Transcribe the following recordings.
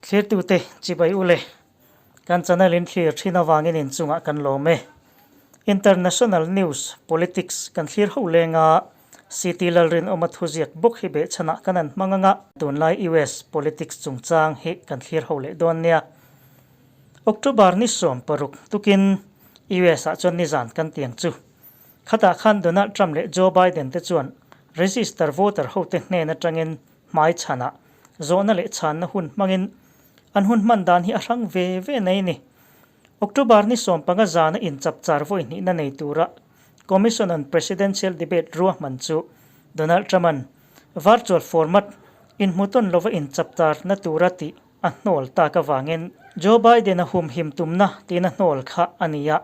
Thlirtute chibai ule, kan channel in thlir thin avangin inchungah kan lawm e. International news, politics kan thlir ho lenga CT Lalrinawma thuziak bawk hi behchhanah kan han hmang anga tunlai US politics chungchang hi kan thlir ho leh dawn nia. October ni 16 tukin US ah chuan nizan kan tiang chu. Khatah khan Donald Trump leh Joe Biden te chuan register voter hote hnen atangin hmai chhanah zawhna leh chhanna hun hmangin an hun hman dan hi a hrang ve ve nei ni. October ni 15 zana inchapchar vawi hnihna nei tura Commission on Presidential Debate ruahman chu Donald Trump-a'n virtual format inhmutawn lova inchapcharna tura tih a hnawl tak avangin Joe Biden-a humhim tumna tiin a hnawl kha a ni a.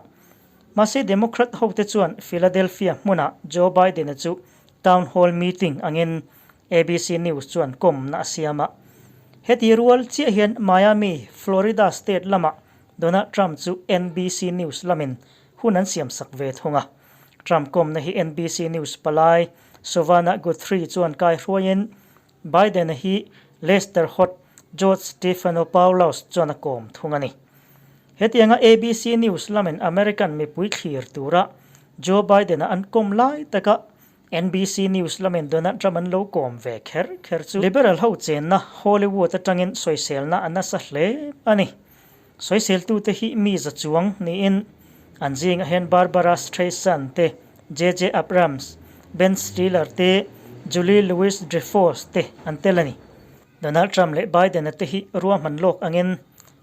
Mahse Democrat hote chuan Philadelphia hmunah Joe Biden-a chu town hall meeting angin ABC News chuan kawmna a siam a. Heti rual chiah hian Miami, Florida state lamah Donald Trump chu NBC News lamin hun an siamsak ve thung a. Trump kawmna hi NBC News palai Savannah Guthrie chuan kai hruaiin Biden-a hi Lester Holt, George Stephanopoulos chuan a kawm thung a ni. Hetianga ABC News lamin American mipui thlir tura Joe Biden-a an kawm lai taka NBC News lamin Donald Trump an lo kawm ve kher kher chu Liberal ho chenna Hollywood atangin sawiselna a nasa hle a ni. Sawiseltute hi mi za chuang niin an zingah hian Barbara Streisand te, JJ Abrams, Ben Stiller te, Julie Louis-Dreyfus te an tel a ni. Donald Trump leh Biden-a te hi ruahman lawk angin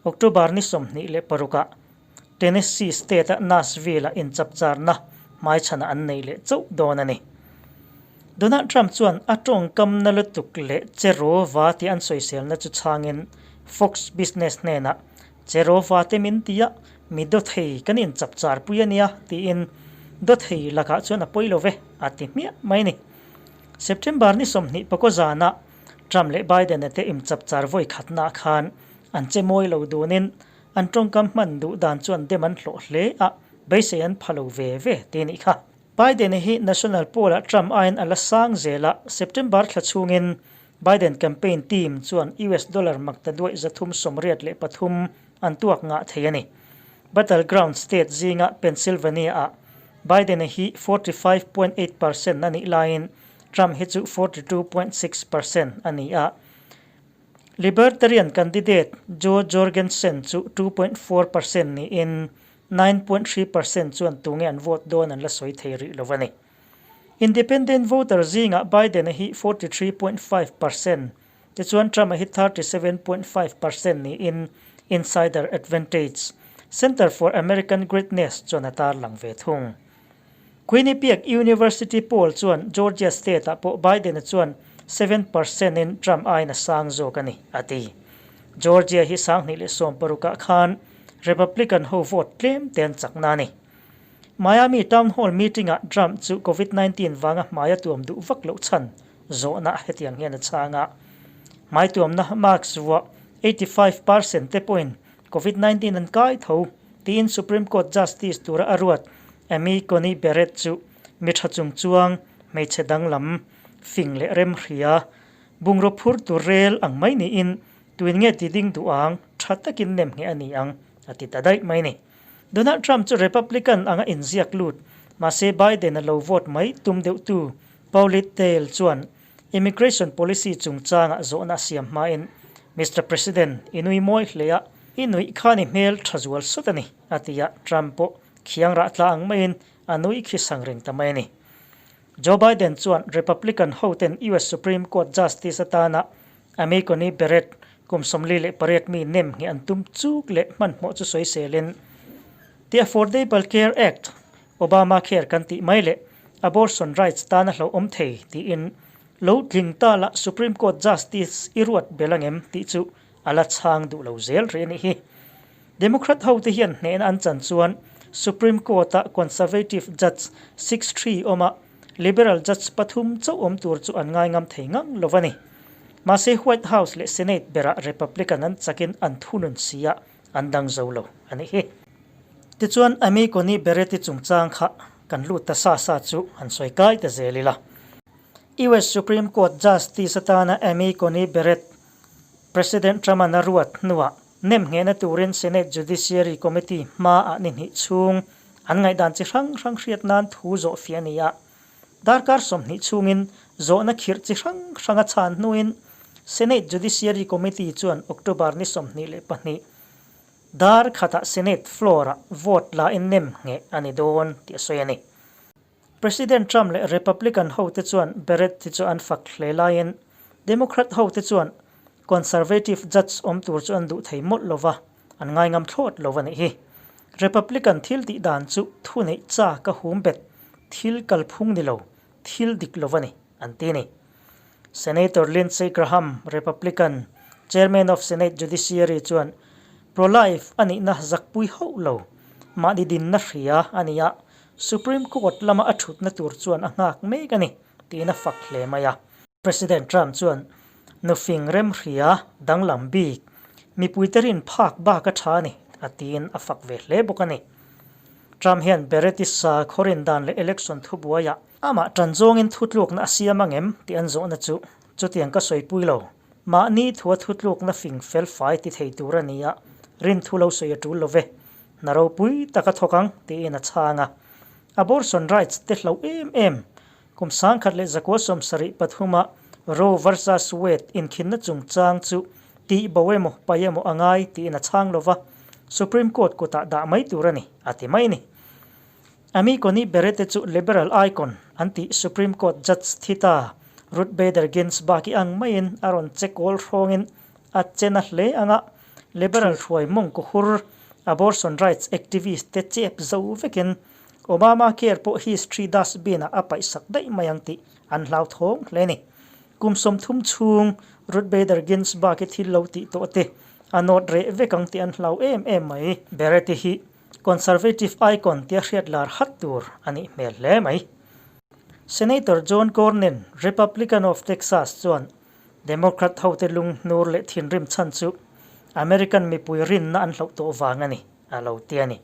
October ni 26 ah Tennessee state-a Nashville-ah inchapcharna hmaichhanah an nei leh chauh dawn a ni. Donald Trump chuan a tawngkamna lutuk leh che rawva tih an sawiselna chu chhangin Fox Business hnenah, Che rawva te min ti a, mi dawthei kan inchapchar pui a nia tiin dawthei lakah chuan a pawi lo ve a ti hmiah mai a ni. September ni 20 pakaw zanah Trump leh Biden-a te inchapchar vawi khatnaah khan an che mawi lo dunin An tawngkam hman duh dan chuan dem an hlawh hle a, beisei an pha lo ve ve ti nih kha. Biden hi national poll-ah Trump aiin a la sang zel a, September thla chhungin Biden campaign team chuan US dollar makta duaih 383 an tuak ngah thei a ni. Battleground state zinga Pennsylvania-ah Biden hi 45.8 percent a nih laiin Trump hi chu 42.6 percent a ni a. Libertarian candidate Jo Jorgensen chu 2.4 percent niin 9.3 percent chuan tunge an vote dawn an la sawi thei rih lo a ni. Independent voter zingah Biden-a hi 43.5 percent, tichuan Trump-a hi 37.5 percent niin Insider Advantage, Center for American Greatness chuan a tarlang ve thung. Quinnipiac University poll chuan Georgia state-ah pawh Biden-a chuan 7 percent-in Trump aiin a sang zawk a ni, a ti. Georgia hi 2016ah khan Republican ho vote tlem te an chakna a ni. Miami town hall meeting-ah Trump chu Covid-19 vanga hmai a tuam duh vak loh chhan zawhna hetiang hian a chhang a. Hmai tuamna mask vuah 85 percent te pawhin Covid-19 an kai tho tiin Supreme Court Justice tura a ruat Amy Coney Barrett chu mi tha chung chuang hmeichhe danglam fing leh rem hria bungraw phur tur rel ang mai niin tuin nge ti ding duh ang tha takin nem ngheh a ni ang a ti ta daih mai ni. Donald Trump chu Republican anga inziak lut mahse Biden a lo vote mai tum deuhtu Paulette Dale chuan Immigration policy chungchangah zawhna a siam hmain, Mister President, i nui mawi hle a, i nuih khan i hmel tha zual sawt a ni, a ti a, Trump pawh khiang rah tla ang maiin a nui khi sang reng ta mai a ni. Joe Biden chuan Republican hoten US Supreme Court Justice atana Amy Coney Barrett kum 48 mi nem ngheh an tum chuk leh hmanhmawh chu sawiselin, The Affordable Care Act, Obamacare kan tih mai leh abortion rights tan a hlauhawm thei tiin lo tling ta la Supreme Court Justice i ruat bel angem tih chu a la chhang duh lo zel rih a nih hi. Democrat ho te hian hnehna an chan chuan Supreme Court a Conservative Judge 6-3 awm a, Liberal Judge pathum chauh awm tur chu an ngaingam thei ngang lo a ni. Mahse White House leh Senate berah Republican an chakin an thunun si a, an dang zo lo a nih hi. Tichuan Amy Coney Barrett-i chungchang kha kan lut ta sa sa chu han sawi kai ta zel ila. US Supreme Court Justice atana Amy Coney Barrett. President Trump-a'n a ruat hnuah nem nghehna turin Senate Judiciary Committee hmaah ni hnih chhung an ngaihdan chi hrang hrang hriat nan thu zawh fiah a ni a. Darkar 20 chhungin zawhna khirh chi hrang hrang a chhan hnuin Senate Judiciary Committee chuan October ni 22 dar khatah Senate floor-ah vote la in nem ngheh a ni dawn tih a sawi a ni. President Trump leh Republican hote chuan Barrett hi chu an fak hle laiin Democrat hote chuan Conservative judge awm tur chu an duh thei mawlh lo va, an ngaingam thlawt lo a nih hi. Republican thil tih dan chu thu neih chak a hum bet, thil kalphung ni lo, thil dik lo a ni, an ti a ni. Senator Lindsey Graham, Republican, Chairman of Senate Judiciary chuan pro-life a nihna zakpui hauh lo, mahni dinna hria a ni a, Supreme Court lama a thutna tur chuan a nghak mek a ni, tiin a fak hle mai a. President Trump chuan nufing remhria danglam bik, mipuite rin phak bak a tha a ni, a tiin a fak ve hle bawk a ni. Trump hian Barrett-i sa khawrin dan leh election thubuaiah Amah tan zawngin thutlukna a siam ang em tih an zawhna chu chutiang ka sawipui lo. Mahni thua thutlukna fing fel fai ti thei tur a ni a, rin thu lo sawi a tul lo ve. Hna ropui tak a thawk ang tiin a chhang a. Abortion rights te hloh em em. Kum 1973 a Roe versus Wade inkhinna chungchang chu tih bo emaw pai emaw a ngai tiin a chhang lo va, Supreme Court kutah dah mai tur a ni, a ti mai a ni. Amy Coney Barrett-te chu liberal icon an tih Supreme Court Judge thi ta Ruth Bader Ginsburg i ang maiin a rawn che kawl hrawngin a che na hle ang a, liberal hruai mawng ku hur abortion rights activist te chep zo vekin Obamacare pawh history dustbin ah a paihsak daih mai ang tih an hlauthawng hle a ni. Kum 30 chhung Ruth Bader Ginsburg i thil lo tih tawh te a nawt reh vek ang tih an hlau em em mai. Barrett-i hi Conservative icon tia hriat lar hat tur a nih hmel hle mai. Senator John Cornyn, Republican of Texas chuan Democrat hote lunghnur leh thinrim chhan chu American mipui rinna an hloh tawh vang a ni, a lo ti a ni.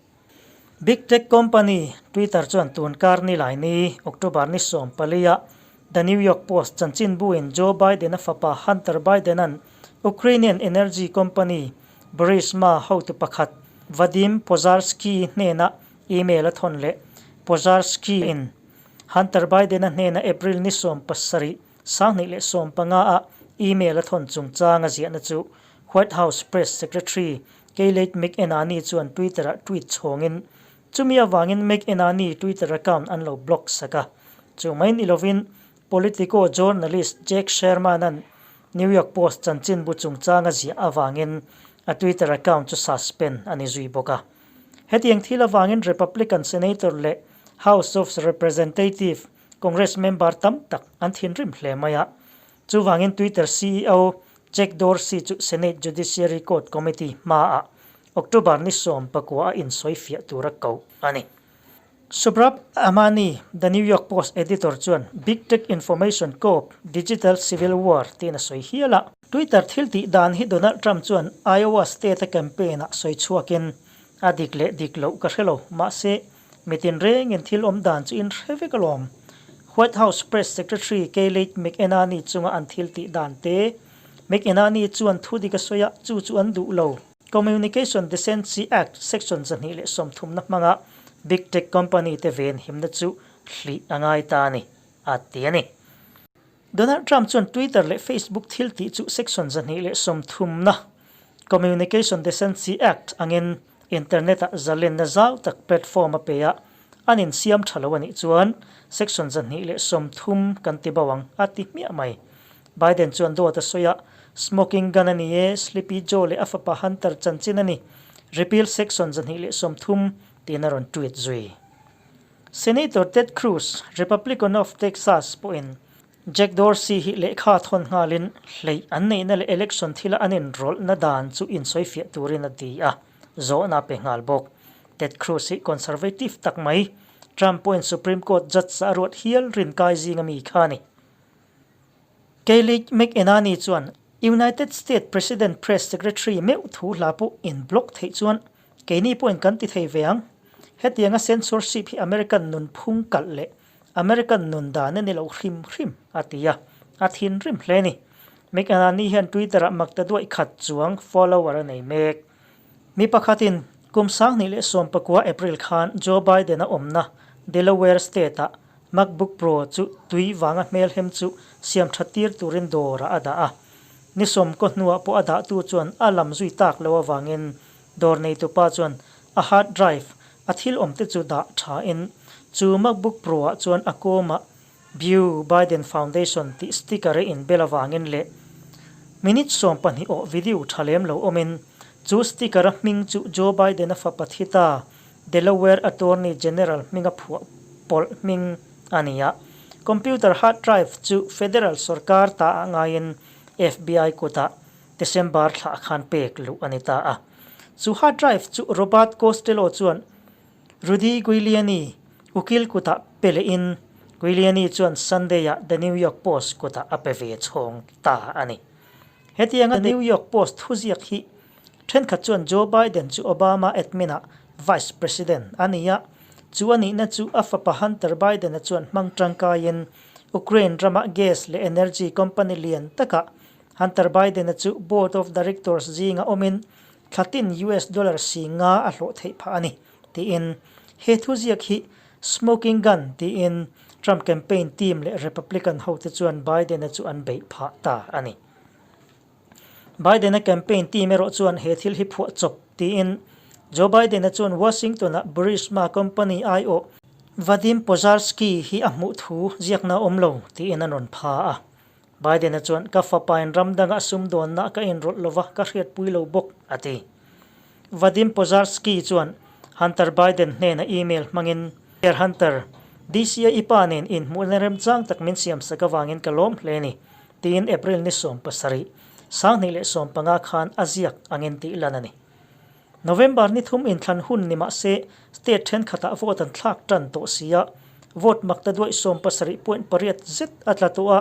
Big tech company Twitter chuan tun kar nilai ni, October ni 14 ah The New York Post chanchinbuin Joe Biden-a fapa Hunter Biden-a'n Ukrainian energy company Burisma hotu pakhat Vadim Pozharskyi hnena email a thawn leh Pozharskyi-in Hunter Biden-a hnena April ni 17, 2015 ah email a thawn chungchang a ziahna chu White House Press Secretary Kayleigh McEnany chuan Twitter-ah tweet chhawngin chumi avangin McEnany Twitter account an lo block sak a. Chu mai ni lovin Politico journalist Jake Sherman-a'n New York Post chanchinbu chungchang a ziah avangin a Twitter account chu suspend a ni zui bawk a. Hetiang thil avangin Republican Senator leh House of Representative Congress member tam tak an thinrim hle mai a. Chuvangin Twitter ceo Jack Dorsey chu Senate Judiciary Court Committee hmaah October ni 19 a insawifiah tur a koh a ni. Sohrab Amani, The New York Post editor chuan Big Tech Information Corp Digital Civil War tiin a sawi hial a. Twitter thil tih dan hi Donald Trump chuan Iowa State-a campaign-ah sawi chhuakin a dik leh dik loh ka hre lo, mahse mitin rengin thil awm dan chu in hre vek alawm. White House Press Secretary Kayleigh McEnany chunga an thil tih dan te, McEnany chuan thu dik a sawi a, chu chu an duh lo. Communication Decency Act Section 230 na hmanga Big Tech Company te ven himna chu hlih a ngai ta a ni, a ti a ni. Donald Trump chuan Twitter leh Facebook thil tih chu Section 230 na Communication Decency Act angin Internet-ah zalenna zau tak platform a pe a, an insiam tha lo a nih chuan Section 230 kan ti bo ang, a ti hmiah mai. Biden chuan dawt a sawi a, Smoking gun a ni e, Sleepy Joe leh a fapa Hunter chanchin a ni, Repeal Section 230 tiin a rawn tweet zui. Senator Ted Cruz, Republican of Texas pawhin Jack Dorsey hi lehkha thawn nghalin hleih an neihna leh election thila an inrawlhna dan chu insawifiah turin a ti a, zawhna a pe nghal bawk. Ted Cruz hi conservative tak mai, Trump pawhin Supreme Court judge a ruat hial rinkai zinga mi kha a ni. Kayleigh McEnany chuan United States President Press Secretary meuh thu hla pawh in block theih chuan keini pawhin kan ti thei ve ang. Hetianga censorship hi American nunphung kalh leh American nun dan a ni lo hrim hrim, a ti a, a thinrim hle a ni. McEnany hian Twitter-ah maktaduaih khat chuang follower a nei mek. Mi pakhatin kum 2019 April khan Joe Biden-a awmna Delaware State-ah MacBook Pro chu tui vanga hmelhem chu siam that tir turin dawrah a dah a. Ni sawmkaw hnuah pawh a dahtu chuan a lam zui tak lo avangin dawr neitupa chuan a hard drive a thil awmte chu dah thain chu MacBook Pro-ah chuan a kawmah Bew Biden Foundation tih sticker a inbel avangin leh minute 12 awh video tha lem lo awmin chu sticker a hming chu Joe Biden-a fapa thi ta Delaware Attorney General hminga phuah pawlh hming a ni a. Computer hard drive chu federal sorkar ta ah ngaiin FBI kutah December thlah khan pek luh a ni ta a. Chu hard drive chu Robert Costello chuan Rudy Giuliani ukil kutah pe lehin Giuliani chuan Sunday-ah The New York Post kutah a pe ve chhawng ta a ni. Hetianga The New York Post thuziak hi thenkhat chuan Joe Biden chu Obama admin-ah Vice President a ni a, chu a nihna chu a fapa Hunter Biden-a chuan hmang tangkaiin Ukraine rama gas leh energy company lian takah Hunter Biden-a chu Board of Directors zinga awmin Thlatin US dollar si nga a hlawh theih phah a ni, tiin he thuziak hi smoking gun tiin Trump campaign team leh Republican hote chuan Biden-a chu an beih phah ta a ni. Biden-a campaign team erawh chuan he thil hi phuah chawp tiin Joe Biden-a chuan Washington-a Burisma company aiawh Vadim Pozharsky hi a hmuh thu ziakna a awm lo tiin an rawn pha a. Biden-a chuan, Ka fapain ram dangah sumdawnna ka inrawlh lova ka hriatpui lo bawk, a ti. Vadim Pozharsky chuan Hunter Biden hnena email hmangin, Dear Hunter, DC-a i pa nen inhmuhna remchang tak min siamsak avangin ka lawm hle ni, tiin April ni 17, 2015 khan a ziak angin tih lan a ni. November ni thum inthlan hun ni mah se, state thenkhatah vote an thlak tan tawh si a, vote makta duaih 70.8 zet a tla tawh a,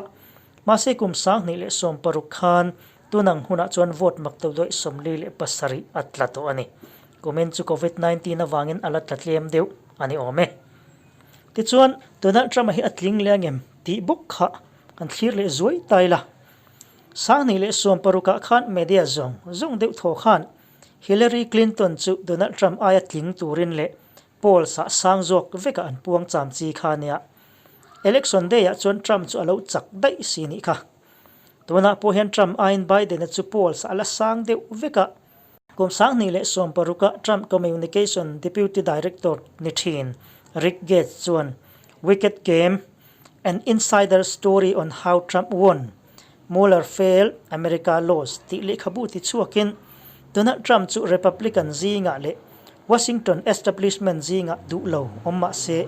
mahse kum 2016 khan tunang hunah chuan vote makta duaih 47 a tla tawh a ni. Kumin chu Covid 19 avangin a la tla tlem deuh a ni awm e. Tichuan, Donald Trump-a hi a tling leh angem tih bawk kha kan thlir leh zuai ta ila. 2016 ah khan media zawng zawng deuh thaw khan Hillary Clinton chu Donald Trump aia tling turin leh polls ah sang zawk vekah an puang cham chi kha a nia. Election day ah chuan Trump chu a lo chak daih si nih kha. Tunah pawh hian Trump aiin Biden-a chu polls ah a la sang deuh vekah. Kum 2016 ah Trump Communication Deputy Director ni thin Rick Gates chuan Wicked Game, An Insider Story on How Trump Won, Mueller Failed, America Lost tih lehkhabu ti chhuakin Donald Trump chu Republican zingah leh Washington establishment zingah duh lo awm mah se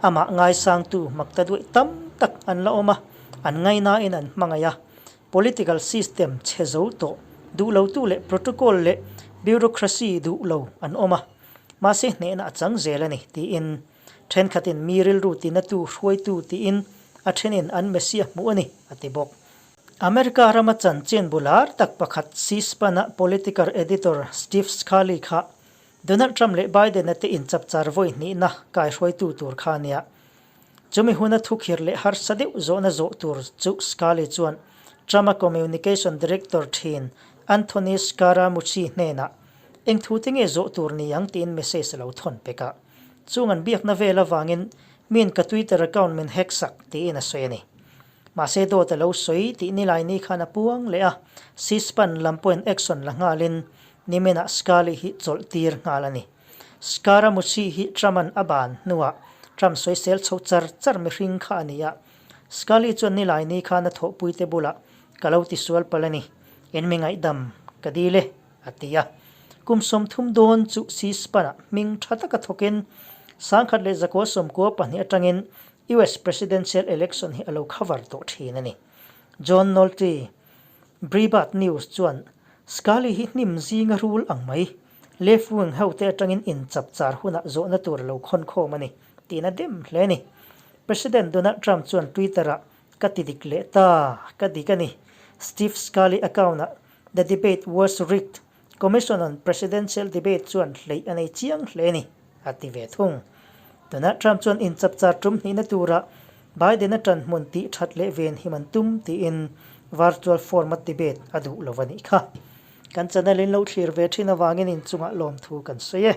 amah ngaisangtu makta duaih tam tak an la awm a, an ngainain an hmangaih a. Political system chhe zo tawh duh lotu leh protocol leh bureaucracy duh lo an awm a, mahse hnehna a chang zel a ni tiin Thenkhatin mi rilru tinatu hruaitu tiin a thenin an Messiah hmuh a ni, a ti bawk. America rama chanchin bular tak pakhat C-SPAN-a political editor Steve Scully kha Donald Trump leh Biden-a te inchapchar vawi hnihna kaihruaitu tur kha a nia. Chumi huna thukhir leh harsa deuh zawhna zawh tur chu Scully chuan Trump-a communication director thin Anthony Scaramucci hnenah eng thu te nge zawh tur ni ang tiin message a lo thawn pek a. Chung an biakna vel avangin miin ka Twitter account min hack sak tiin a sawi a ni. Mahse dawt a lo sawi tih Nilaini khan a puang leh a, C-SPAN lam pawhin action la nghalin niminah Scully hi chawlh tir nghal a ni. Scaramucci hi Trump-a'n a ban hnuah Trump sawisel chho char char mihring kha a ni a, Scully chuan Nilaini khan a thawhpuite bulah ka lo tisual palh a ni, in mi ngaihdam ka dil e. a ti a. Kum 30 dawn chu C-SPAN-ah hming tha taka thawkin 1992 atangin US Presidential Election hi a lo cover tawh thin a ni. John Nolte, Breitbart News chuan Scully hi hnim zinga rul ang mai, left wing hote atangin inchapchar hunah zawhna tur a lo khawn khawm a ni, tiin a dem hle a ni. President Donald Trump chuan Twitter-ah Ka ti dik leh ta, ka dik a ni. Steve Scully account-ah The debate was rigged, Commission on Presidential Debate chuan hleih a nei chiang hle a ni, a ti ve thung. Donald Trump chuan inchapchar tum hnihna tura Biden-a ṭanhmun tih ṭhat leh ven him an tum tiin Virtual form-a debate a duh lo a nih kha. Kan channel in lo thlir ve thin avangin inchungah lawmthu kan sawi e.